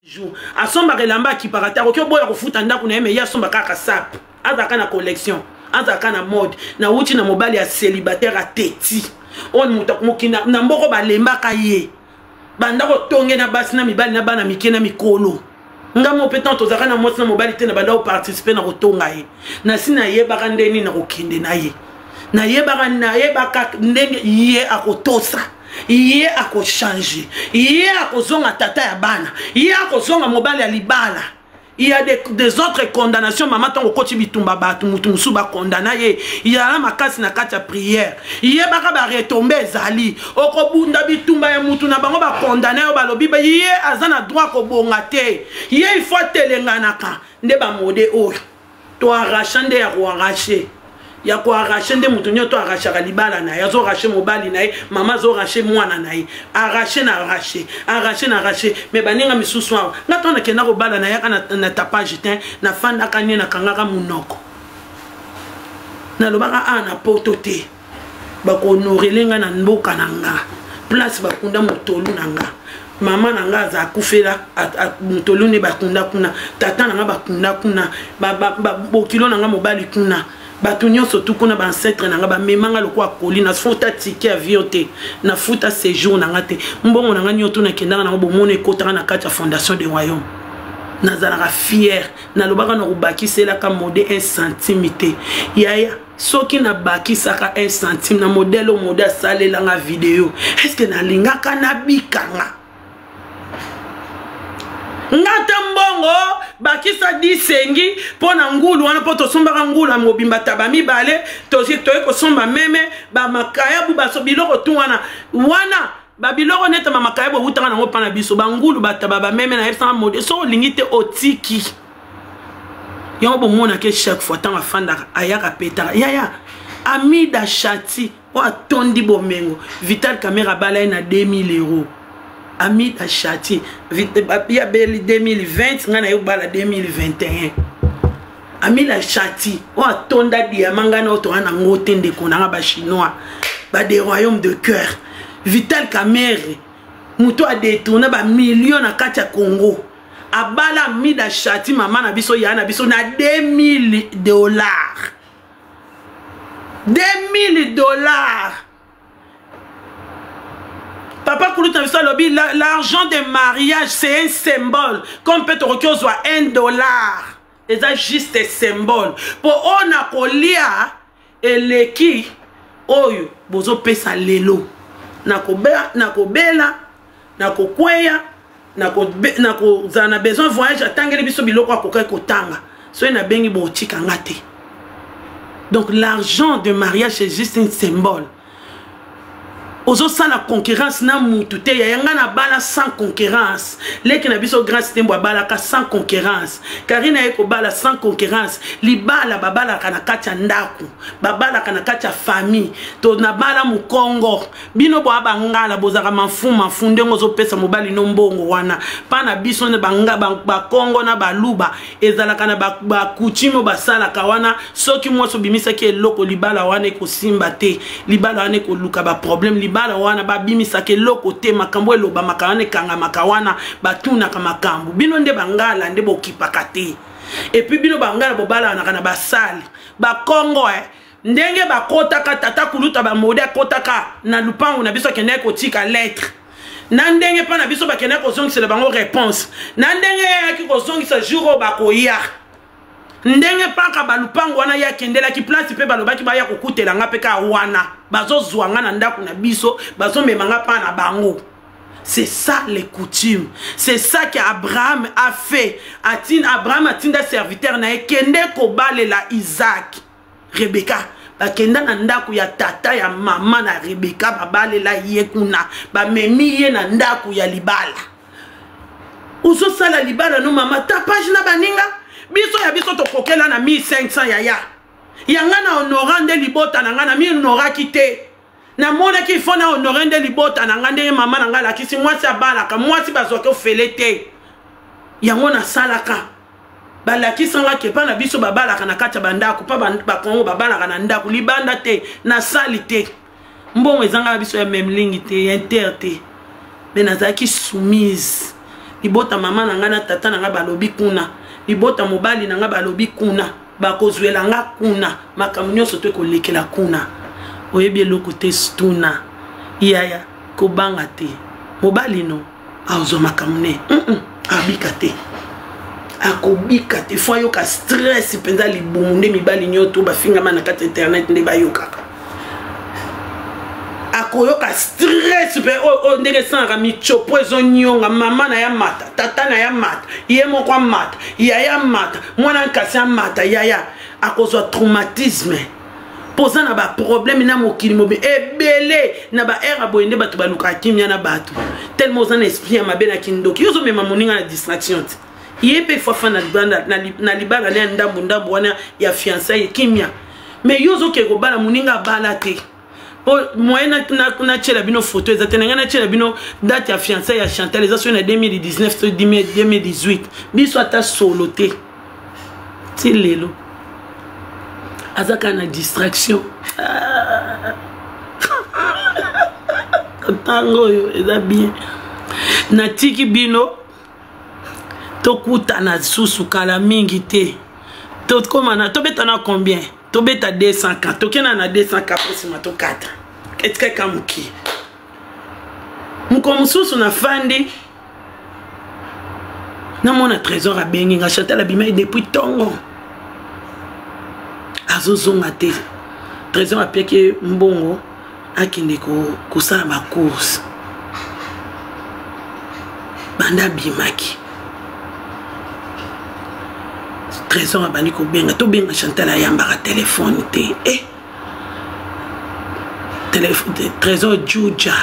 Jour asombaka elamba, akipaka te. Akoki oboya kofuta ndako na ye, me ye asomba kaka sape, azalaka na collection, azalaka na mode. Nawuti na mobali ya célibataire, ateti oyo moto mokili na mboko balembaka ye, banda kotonge na basi na mibali na bana mike na mikolo. Nga mo mpe ntango tozalaka na mwasi na mobali te, na banda koparticipe na kotonga ye. Nasi nayebaka nde nini nakokende na ye, nayebaka ndenge ye akotosa, ye akochange, ye akozonga tata ya bana, ye akozonga mobali ya libala. Il y a des autres condamnations, mama. Ntango okoti bitumba, bato motu mosusu bakondana ye, yala makasi na kati ya prière, yebaka baretombées ezali. Okobunda bitumba ya mutu na bango, bakondana yo, balobi ye aza na droit kobonga te, ye il faut atelenganaka. Nde bamode oyo toarrache, nde ya koarrache, ya koarrache nde moto nyonso arrachaka libala na ye, azoarrache mobali na ye, mama azoarrache mwana na ye, arrache na arrache, arrache na arrache. Me baninga misusu awa, nga to nakenda kobala, nayaka na tapage te, nafandaka nie, nakangaka monoko, nalobaka a na poto te, bakohonorele nga na mboka na nga, place bakunda motolu na nga. Mama na nga aza akufela motolu nde bakunda kuna, tata na nga bakunda kuna, bokilo na nga mobali kuna, bato nyonso tu kuna, baancêtre na nga bamemanga lokola koli. Nafuta ticket avion te, nafuta séjour na nga te, mbongo na nga nyonso nakendaka nango, bomona ekotaka na kati ya Fondation de Royaume. Nazalaka fier, nalobaka na kobakiselaka mode 1 centime te. Yaya, soki nabakisaka 1 centime na modele oyo mode asalelanga video, est-ce nalingaka nabikanga nga te? Mbongo bakisa disengi mpo na ngulu wana, mpo tosombaka ngulu ya mobimba, taba mibale, toye kosomba meme bamakayabu, baso biloko tu wana wana, babiloko nete bamakayabu ewutaka nango mpa na biso, bangulu, bataba, bameme. Nayebisanga mode, so olingi te, otiki yango. Bomonake chaque fois ntango afandaka, ayaka petaka. Yaya Amida Shati oyo atondi bomengo, Vital Camera abala ye na 2000 euros. Amida Shati ya beli 2020, ngai naye kobala 2021. Amida Shati oyo atonda diamant, ngai na oyo toza nango te. Ndeko nanga bachinois, bade royaume de cœur, Vital Camere, moto adetourne bamillion na kati ya Congo, abala Amida Shati, mama na biso, ya na biso, na 2000 dollars, 2000 dollars. Papa kulutu na biso alobi: l'argent de mariage, c'est un symbole, comme mpe tokoki ozwa 1 dollar, eza juste symbole, mpo oyo na kolia eleki oyo bozopesa lelo. Nakobela, nakokweya, nakozala na besoin voyage, atangeli biso biloko akokaki kotanga. Soki nabengi, botikanga te. Donc l'argent de mariage, c'est juste un symbole. Ozosala concurrence na mutu te. Yaya, nga na bala sans concurrence. Leki na biso Grâce Tembo abalaka sans concurrence. Karine aye kobala sans concurrence. Libala babalaka na kati ya ndako, babalaka na kati ya famille. To nabala mokongo, bino boya bangala, bozalaka mafu mafu ndenge ozopesa mobali no mbongo wana. Mpa na biso bakongo na baluba ezalaka na bacoutume oyo basalaka wana. Soki mwasi obimisaki eloko, libala wana ekosimba te, libala wana ekoluka baproblème. Libala wana babimisaka eloko te, makambo elobamaka wana, ekangamaka wana, batunaka makambo. Bino nde bangala nde bokipaka te. Et puis bino bangala bobalanaka na basali bakongo, eh. Ndenge bakotaka, tata kuluta bamode akotaka na lupango na biso, akendaki kotika lettre na ndenge mpa na biso, bakendaki kozongisela bango réponse na ndenge eyaki kozongisa jour oyo bakoya, ndenge mpaka balupango wana ye akendelaki place mpe balobaki baya kokutela nga mpe kaka wana, bazozwa nga na ndako na biso, bazomema nga mpa na bango. C'est ça les coutumes. C'est ça qu'Abraham a fait. Atin, Abraham atinda serviteur na ye kende kobalela Isaac. Rebecca bakenda na ndako ya tata ya mama na Rebeka, babalela ye kuna, bamemi ye na ndako ya libala. Ozosala libala no mama tapage na baninga. Biso ya biso tokokela na 1500. Yaya yanga na honora nde libota na ngai, na mi honoraki te. Namonaki fo na honore nde libota na ngai, ndenge mama na ngai alakisi mwasi abalaka mwasi, bazwaki ofele te. Yango nasalaka, balakisanga ke mpa na biso babalaka na kati ya bandako, mpa bakongo babalaka na ndako, libanda te. Nasali te, mbongo ezangaka biso ya memlingi te, ya inter te, me nazalaki soumise. Libota mama na ngai na tata na ngai balobi kuna, libota mobali na ngai balobi kuna, bakozwela nga kuna, makambo nyonso to ekolekela kuna. Oyebi eloko te, tuna yaya, kobanga te. Mobali no azwa makambo ne abika te, akobika te. Fo ayoka stress mpenza libumu nde mibali nyonso bafingama na kati internet nde bayokaka. Akoyoka stress mpe oyo ndenge esalaka michopo ezonyonga. Mama na ya mata, tata na ya mata, ye moko amata, yaya amata, mwana nkasi amata, yaya akozwa traumatisme mpo oza na baproblème na mokili mobi ebele na baere ya boye nde bato balukaka kimia na bato tellement oza na esprit ya mabe na kindoki. Yo ozomema moninga na distraction te, ye mpe fo afanda na libala na ya ndambu ndambu wana ya fiançailles kimia, mais yo ozokende kobala moninga abala te. Po moyen natiela bino photo eza te, na ngai natiela bino date ya fiançailles ya Chantal eza soki na 2019 to 2018. Biso ata solo te ti lelo aza kaka na distraction. Ntango oyo eza bien, natiki bino, tokutana susu kala mingi te. Tokoma tobeta na combien? Tobeta 200 k, tokenda na 200 k mpo nsima tokata etikaka moke. Mokolo mosusu nafandi, namona Trésor abengi nga. Chantal abimaki depuis ntongo, azozonga te. Trésor apiaki mbongo akende kosala bacourse. Banda abimaki, Trésor abandi kobenga, tobenga Chantal, ayambaka telefone te. Eh, Trésor Juja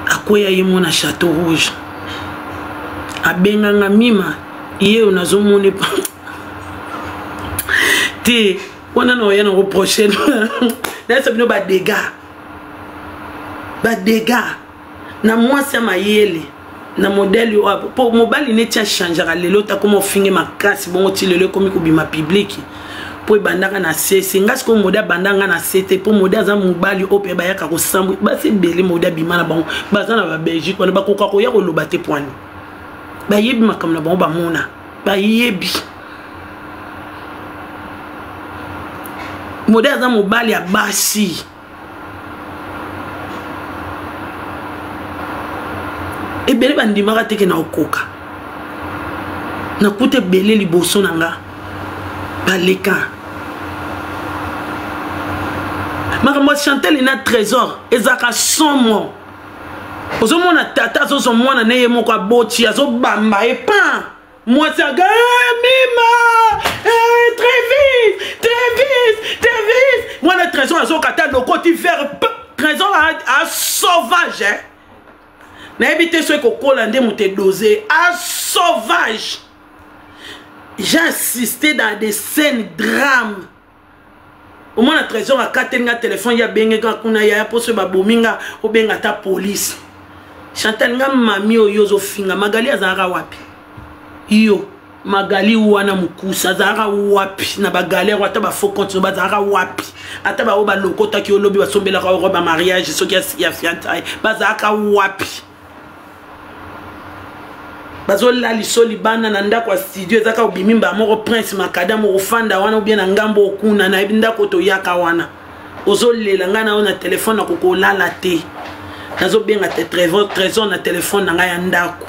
akweya ye mona Château Rouge, abenganga mima ye oyo nazomona te wana na oya nango prochaine. Nayesa bino badega, badega na mwasi ya mayele na modele oyo, mpo mobali neti achangeaka lelo takoma ofinge makasi bongo ti lelo ekomi kobima publiki mpo ebandaka na sese. Nga sikoyo mode abanda nga na se te, mpo mode aza mobali oyo mpe bayaka kosambu basi ebele. Mode abima na bango, baza na babelgique wana, bakoka koya koloba te pwani bayebi makambo na bango, bamona, bayebi. Mode aza mobali ya basi ebele, bandimaka teke na okoka nakuta ebele liboso na nga baleka. Makambo ya Chantel na Trésor ezalaka somo. Ozomona tata azozwa mwana na ye moko aboti, azobamba ye pan mwasi aga, eh, mima, eh, Trevis, Trevis, Trevis. Mwana Trésor azokata lokoti vert. Trésor a sauvage, eh? Nayebi te soki kokola nde moto edose a sauvage. J'ai assisté dans des scènes drame. Omona Trésor akateli nga telefone, ye abenge nga kuna, yaya, mpo soki babomi nga obenga ata polise. Chantal, nga mami oyo ozofinga Magali azalaka wapi? Yo Magali wana mokusa azalaka wapi na bagalere? Ata bafaux compte no bazalaka wapi? Ata baoyo balokotaki olobi basombelaka oro bamariage soki ya fiançailles bazalaka wapi? Bazolalisa libanda na ndako ya studio, ezaka obimi mbala moko prince makadam okofanda wana obie na ngambo okuna. Nayebi ndako toyaka wana, ozolela ngai na yo na telefone, nakokolala te, nazobenga te Trésor na telefone na ngai ya ndako.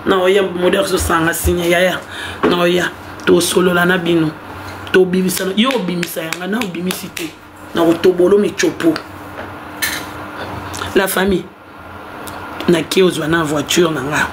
Na oya modere ozosanga signe, yaya, na oya tosolola na bino, tobimisa yo, obimisa yanga na obimisi te na kotobolo michopo. La famille, nake ozwa na voiture na nga.